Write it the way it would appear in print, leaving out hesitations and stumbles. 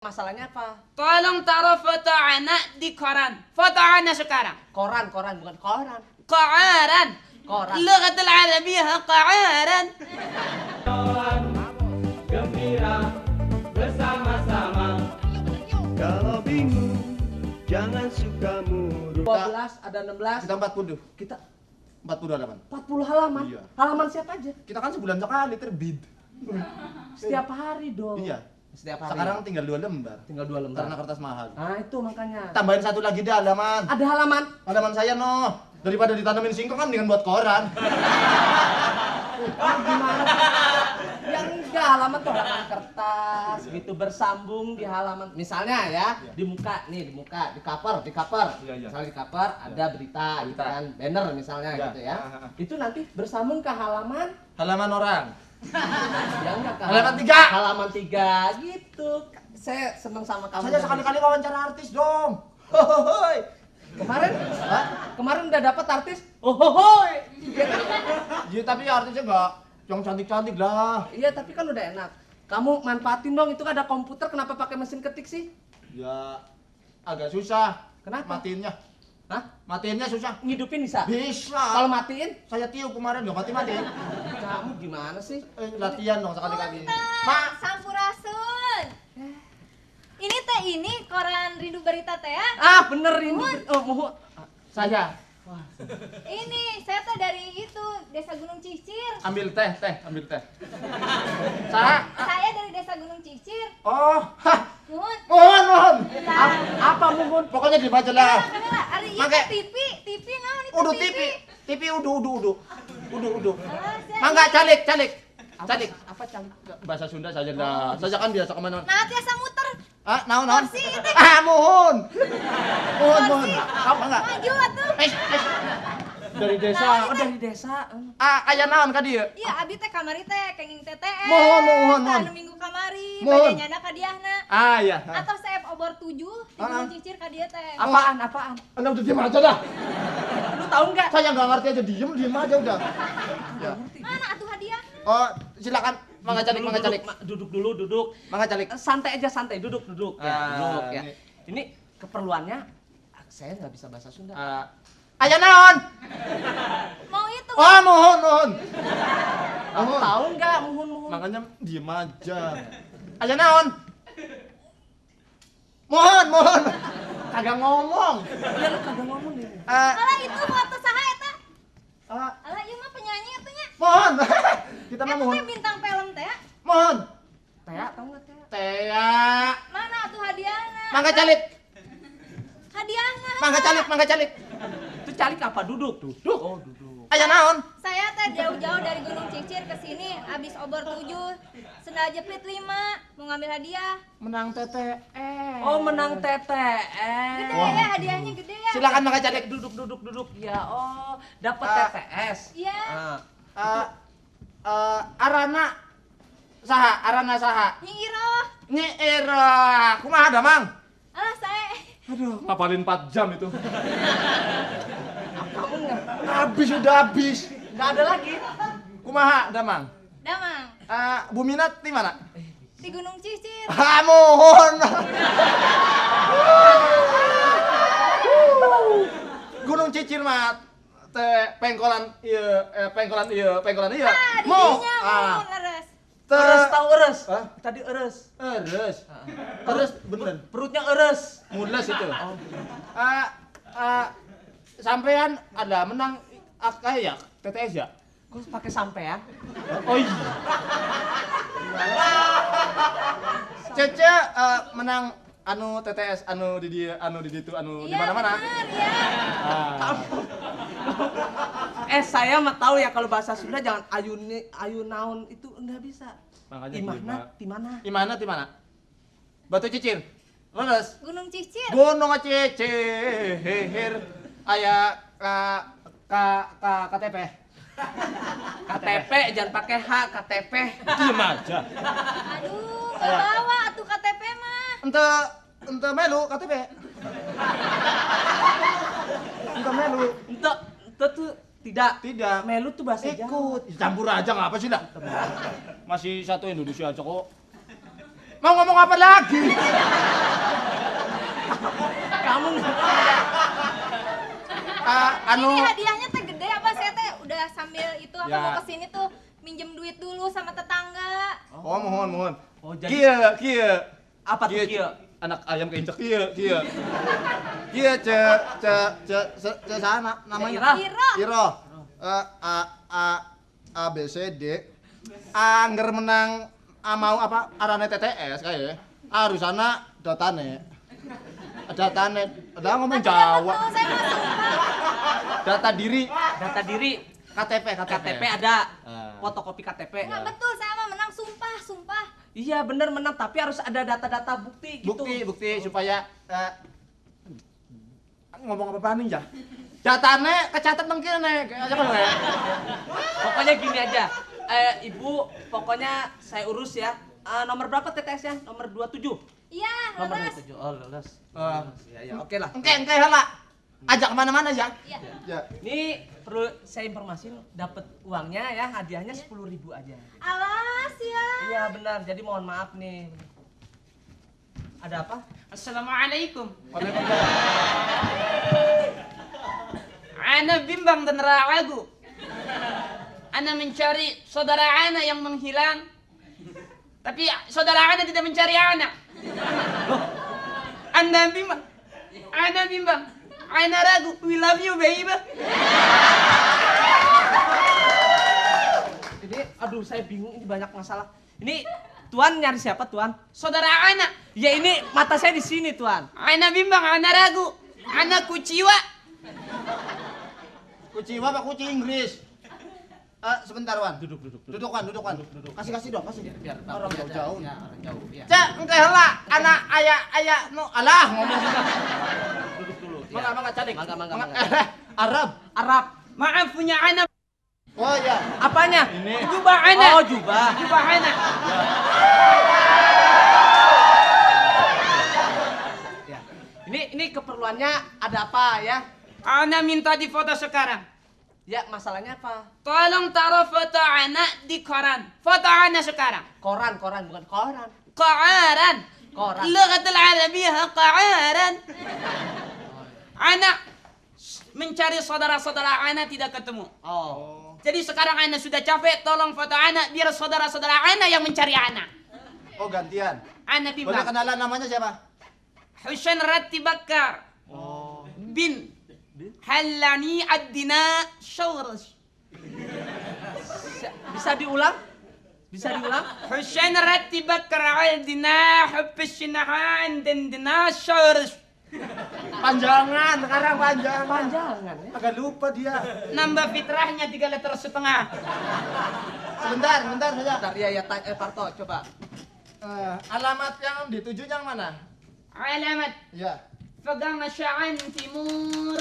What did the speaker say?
Masalahnya apa? Tolong taruh foto anak di koran. Foto anak sekarang. Koran bukan koran. Koran. اللغة العربية قعارا. Gembira bersama-sama. Kalau bingung jangan suka murung. 12 ada 16. Kita 40. Kita 40 halaman. 40 halaman. Iya. Halaman siapa aja? Kita kan sebulan sekali terbit. Setiap hari dong. Iya. Setiap hari. Sekarang tinggal 2 lembar. tinggal 2 lembar. Karena kertas mahal. Nah, itu makanya. Tambahin satu lagi deh halaman. Ada halaman. Halaman saya noh. Daripada ditanamin singkong kan dengan buat koran. Gimana? Yang enggak halaman tuh halaman kertas gitu bersambung di halaman. Misalnya ya, di muka nih, di muka, di cover. Iya, iya. Misalnya di cover ada berita gitu kan, banner misalnya Iya. gitu ya. Itu nanti bersambung ke halaman Halaman orang. ya enggak ke Halaman 3. Halaman 3 gitu. Saya seneng sama kamu. Saya sekali-kali wawancara artis dong. Hohohoi. Kemarin, Hah? kemarin udah dapat artis. Ohohoi. Ya tapi artisnya enggak yang cantik-cantik lah. Iya, tapi kan udah enak. Kamu manfaatin dong, itu kan ada komputer, kenapa pakai mesin ketik sih? Ya agak susah. Kenapa? Matiinnya. Hah? Matiinnya susah. Ngidupin bisa? Bisa. Kalau matiin, Saya tiup kemarin enggak mati-mati. kamu gimana sih? Latihan dong sekali-kali. Mak, Sampurasun. Ini teh ini koran Rindu Berita teh ya. Ah, bener ini. Oh, mohon. Saya Ini saya teh dari itu Desa Gunung Cicir. ambil teh, ambil teh. Saya Saya dari Desa Gunung Cicir. oh, hah, Mohon. mohon. Apa mohon? Pokoknya di majalah. Kamera, ari ieu Make. teh TV naon itu Udu TV udu. Ah, saya Mangga ini. calik. Apa cantik? Bahasa Sunda saja dah. Saja kan biasa kemana. Nah, tiasa muter. Ah, naon. Kursi itu. Mohon. Kursi. Kamu enggak? Maju atuh. Dari desa. Oh, dari desa. Aya naon ka dieu? Iya, abi teh kamari teh kenging TTS. Mohon. Anu minggu kamari, Mohon. badanyana ka diahna. Iya. Atau saya obor 7 di Gunung Cicir ka dieu teh. Apaan? Anda udah diam aja dah. Lu tahu nggak? Saya nggak ngerti aja diem aja udah. Ya. Mana atuh hadiah? Oh, silakan. Mangga calik. Duduk dulu. Mangga calik. Santai aja, duduk ya. Duduk ya. Ini. Ini keperluannya saya nggak bisa bahasa Sunda. Aya naon? Mau itu. Oh, mohon. Kamu tahu nggak? Mohon. Makanya diem aja. Aya naon? Mohon. Kagak ngomong. Ya lu kagak ngomong nih. Alah itu foto saha eta? Ah, Alah ieu mah penyanyi atunya. mohon. Kita mah Eta mohon. teh bintang film teh. Ya? Mohon. Tea, tahu nggak Tea? Tea. Mana atuh hadiahna? Mangga calik. Hadiahna. Mangga calik. Itu calik apa? Duduk. Oh, duduk. Aya naon? Saya teh jauh-jauh dari Gunung Cicir ke sini habis obor 7. Sendal jepit 5, mau ngambil hadiah. Menang TTS. Oh, menang Gede TTS. ya hadiahnya gede ya. Silakan mangga calik. Duduk. Ya, oh, dapat TTS. Iya. Arana saha? Nyi Iroh. Nyi Era. Kumaha da, Mang? Alah saya. Aduh, ngapalin 4 jam itu. Kamu nggak? Habis. Nggak ada lagi. Kumaha da, Mang? Damang Bu Minat di mana? di Gunung Cicir. Mohon. Gunung Cicir mah teh pengkolan ieu. Ah, di Mo. dinya mau leres. Eres tahu eres? Hah? Tadi eres. Terus bener. Perutnya eres. Mules itu. Sampean ada menang kayak TTS ya? Kok pakai sampean? Oh iya. Cece menang anu TTS anu di dia anu di ditu anu di Iya mana-mana. benar ya. Saya mah tahu ya kalau bahasa Sunda jangan ayu naon itu enggak bisa. Makanya Imana? Di mana? Batu Cicir. Leres. Gunung Cicir. Gunung Cicir. Aya KTP. KTP jangan pakai H, KTP. Diam aja. Aduh, nggak bawa atuh KTP mah. Ente melu KTP. Ente melu. Itu tuh tidak. Melu tuh bahasa Jawa. Ikut. Campur aja ngapa sih dah? Masih satu Indonesia aja kok. mau ngomong apa lagi? Kamu Anu Ini hadiahnya teh gede apa saya teh udah sambil itu apa Ya. mau kesini tuh minjem duit dulu sama tetangga. oh mohon. Oh, jadi Kieu. apa tuh kieu? Anak ayam keinjek kieu. Kieu ce sana namanya. Iro. Iro. A B C D. Angger menang mau apa arane TTS kayak harusana datane. Ada ngomong Jawa. Betul, saya mah sumpah. Data diri. Data diri, KTP ada. Fotokopi KTP. Nggak betul, saya mah menang sumpah. Iya bener menang, tapi harus ada data-data bukti gitu. Bukti supaya ngomong apa nih ya? Datane kecatet nang kene. Aja kan ya. Pokoknya gini aja. Ibu, pokoknya saya urus ya. Nomor berapa TTS-nya? Nomor 27. Iya, Nomor leres. 27. Oh, lulus. Ya, oke lah. Engke hala. Ajak kemana-mana ya. Iya. Ya. Ini perlu saya informasin dapat uangnya ya, hadiahnya 10.000 aja. Alas ya. Iya benar. Jadi mohon maaf nih. Ada apa? Assalamualaikum. Ana bimbang dan ragu. Ana mencari saudara ana yang menghilang. Tapi saudara ana tidak mencari ana. Anda bimbang. Ana bimbang. Ana ragu. We love you, baby. Ini aduh saya bingung, ini banyak masalah. Ini Tuan nyari siapa Tuan? Saudara ana. Ya ini mata saya di sini Tuan. Ana bimbang, ana ragu. Ana kuciwa. Kuci apa kuci Inggris? Sebentar Wan. Duduk Wan. Kasih dong. Biar Orang jauh-jauh. Ya, orang jauh. Ya. Cek engke heula anak aya nu alah ngomong. Duduk dulu. Mangga cadik. Mangga. Arab. Arab. Maaf punya ana. Oh iya. Apanya? Ini. Jubah ana. Oh, jubah. Jubah ana. Ya. Ini keperluannya ada apa ya? Ana minta difoto sekarang. Ya, masalahnya apa? Tolong taruh foto anak di koran. Foto anak sekarang. Koran, bukan koran. Koran. Koran. Lughat al-Arabiyyah koran. Anak mencari saudara-saudara anak tidak ketemu. Oh. Jadi sekarang anak sudah capek, tolong foto anak biar saudara-saudara anak yang mencari anak. Oh gantian. Anak Boleh bimbang. kenalan namanya siapa? Husain Ratti Bakkar Oh. bin Hallani Addina Shawrash. Bisa diulang? Husain Ratti Bakkar Addina Hubbishinahan Dindina Shawrash. Panjangan, sekarang panjangan. Panjangan ya. Agak lupa dia. Nambah fitrahnya 3 letter setengah. Sebentar saja. Bentar, ya, Parto, coba. Alamat yang dituju yang mana? Alamat Ya. Fagang Sya'an Timur